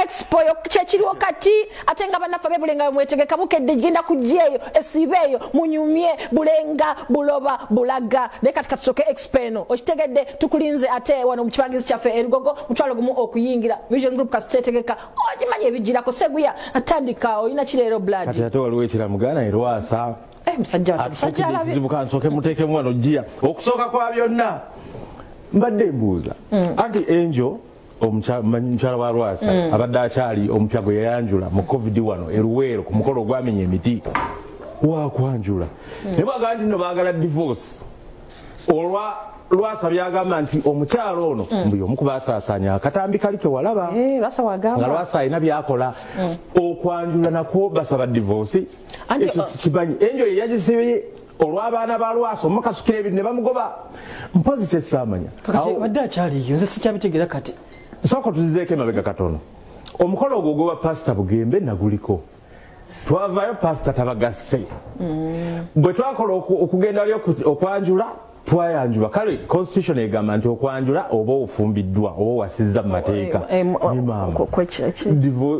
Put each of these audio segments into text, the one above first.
Expo yo kyekiriwo kati ate nga bannaffe ab'e Bulenga mwetegeka bukedde genda kujja eyo esiibe eyo munyumye Bulenga buloba bulaga. Naye kati katusooke expo eno okitegedde, tukulinze ate wano mu kibangizi kyaffe e Lugogo 50,000 okuyingira. Vision Group kasitetegeka okimanyi ebijjirako. Seguya atandika olina kireero blood. Kati ate waliwo ekiramugana erwasa musajja musajja alabe ekizibu kansooke muteekemu wano jjiya. Okusooka kwa byonna mbadde mbuuza anti Angel omukyala wa Lwasa abadde akyali omupya gwe yayanjula mu COVID wano e Luweero ku mukolo ogwamenya emiti wakwanjula ne bagamba nti nno baagala divorce olwa Lwasa byagamba nti omukyala ono mbu y'omu ku baasaasaanya akatambi kali ke walaba nga Lwasa alina by'akola okwanjula nakwo basaba divorce. Ekyo kimanyi Angel ye yagisibye olw'abaana ba Lwasa omukasukira ebintu ne bamugoba. Mpozi kye saamanya badde akyaliyo nze sikyabitegeera. Kati sooka tuzizeeko emabega katono. Omukolo ogwo ogwa Pasita Bugembe naguliko twavaayo Pasita tabagasse. Bwe twakola okugenda lyo okwanjula twayanjula. Kale constitution egamba nti okwanjula oba ofumbiddwa oba owasizza mu mateeka.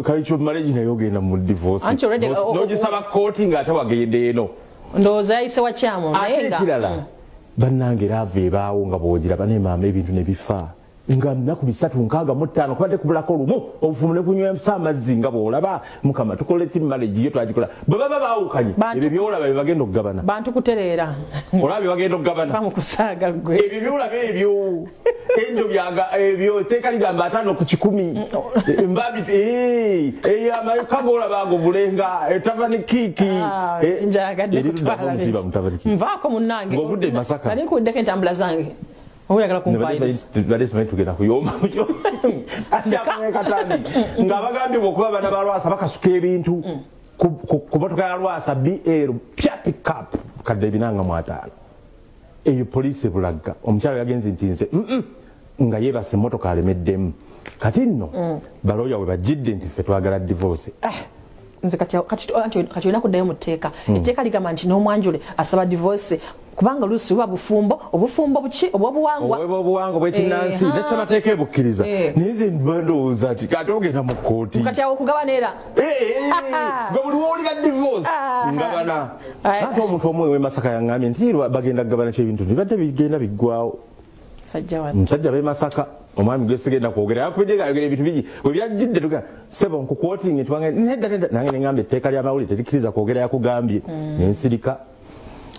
Kale kyo marriage naye ogenda mu divorce n'ogisaba kkooti ng'ate wagenda eno. Ndowooza yayise wakyamu. Naye nga ekirala bannange laavu ebaawo nga bw'ogiraba ne maama ebintu ne bifa nga nnaku 365 kubadde kubulako lumu obufumu ne kunywesa amazzi nga bw'olaba. Mukama tukole ti marriage yo twagikola. Bwe baba baawukanye ebyo by'olaba bye bagenda okugabana. Bantu kutereera. Olaba bye bagenda okugabana. Bamukusaaga ggwe. Ebyo by'olaba ebyo enjo byaga ebyo etteeka ligamba 50 ku 100. Mbabi amayuka g'olaba ago Bulenga etavani kiiki. Njagadde kutwala. Nvaako munnange. Ng'ovudde e Masaka. Nali nkuddeko entambula zange. Oyagala kumpayiriza. Badde simanyi tugenda kuyomba. Ati akamwekatandi nga bagambibwa okuba abaana ba Lwasa bakasuka ebintu ku mmotoka ya Lwasa BL pya pickup kadde 405. Eyo poliisi Bulaga. Omukyala yagenze nti nze nga yeebase emmotoka alemeddemu. Kati nno balooya we bajjidde nti ffe twagala divorce. Nze kati olina kuddayo mu tteeka. Etteeka ligamba nti n'omwanjule asaba divorce kubanga oluusi buba bufumbo, obufumbo buki obw'obuwangwa. Obw'obuwangwa bw'ekinnansi ne ssemateeka ebukkiriza. Naye nze ndowooza nti kati ogenda mu kkooti. Kati awo okugabana era. Gwe buli w'owulira divorce ngabana. Ate omuntu omu ow'e Masaka yaŋŋambye nti bagenda kugabana ki ebintu bibadde bigenda biggwawo. Musajja b'e Masaka omwami gwe sigenda kwogera yakubidde ng'ayogera ebintu bingi bwe byajjidde tuga ssebo nkukwotinge tubanga nedda nedda nange ne ŋŋamba etteeka ly'amawulire terikkiriza kwogera yakugambye ne nsirika.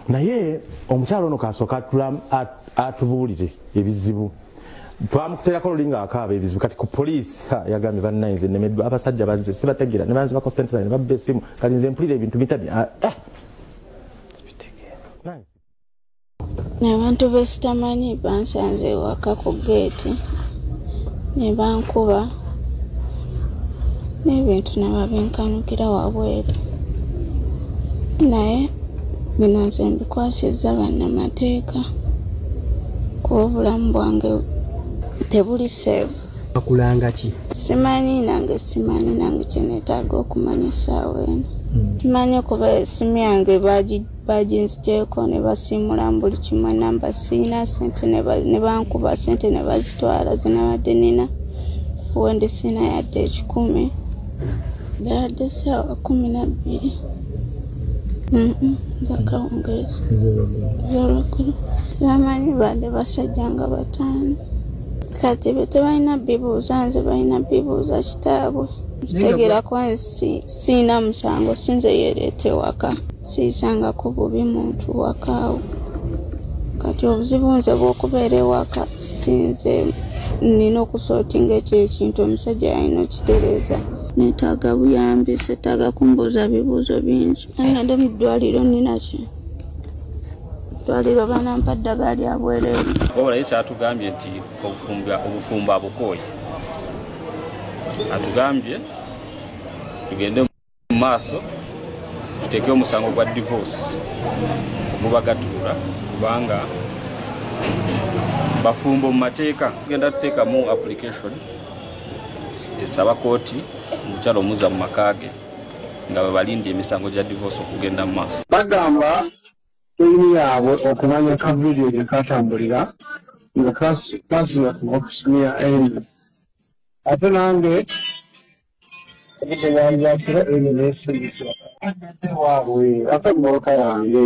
Naye omukyala ono kasooka atubuulire ebizibu. Twamukuteerako luli ng'akaaba ebizibu kati ku poliisi yagambye bannaye nze nnemeddwa abasajja bazze sibategeera ne banzibako ssente zange ne babba essimu kati nze mpulira ebintu bitabye. Abantu besitamanyi bansanze ewaka ku geeti ne bankuba n'ebintu ne babinkanukira wabweru. Naye bino nze mbikwasizza bannamateeka kuba obulamu bwange tebuli seevu. Bakulanga ki? Simanyi nange simanyi nange kye neetaaga okumanya essaawa eno. Simanyi kuba essimu yange baginzigyeko ne basiimula buli kimu enamba siyina ssente ne bankuba ssente ne bazitwala ze nabadde nina wendi siyina yadde 100. Yadde ssaawa 12. Zakawungeezi z'olweggulo. Sibamanyi badde basajja nga 5. Kati be tebalina bibuuza nze balina bibuuza kitaabwe. Kitegeera kuba siyina musango si nze yeereeta ewaka. Siyisangako bubi muntu waka awo. Kati obuzibu nze bw'okubeera ewaka si nze nina okusootinga ekyo ekintu omusajja yalina okitereeza. Neetaaga buyambi, seetaaga kumbuuza bibuuzo bingi. Ngende mu ddwaliro nina ki? Ddwaliro banampa ddagala lya bwereere. Wabula ye kyatugambye nti obufumbo abukooye. Atugambye tugende mu maaso tuteeke omusango gwa divorce mubagatulula kubanga bafumbo mu mateeka. Tugenda tuteekamu application esaba kooti omukyala omuzza mu maka ge nga bwe balindye emisango gya divorce okugenda mu maaso. Bagamba ttiimu yaabwe okumanya ka vidiyo gye katambulira nga kasira ku ofisi ya Eni. Ate nange obudde bwali bwa kiro, eno neesindisa waabwe ate mmotoka yange.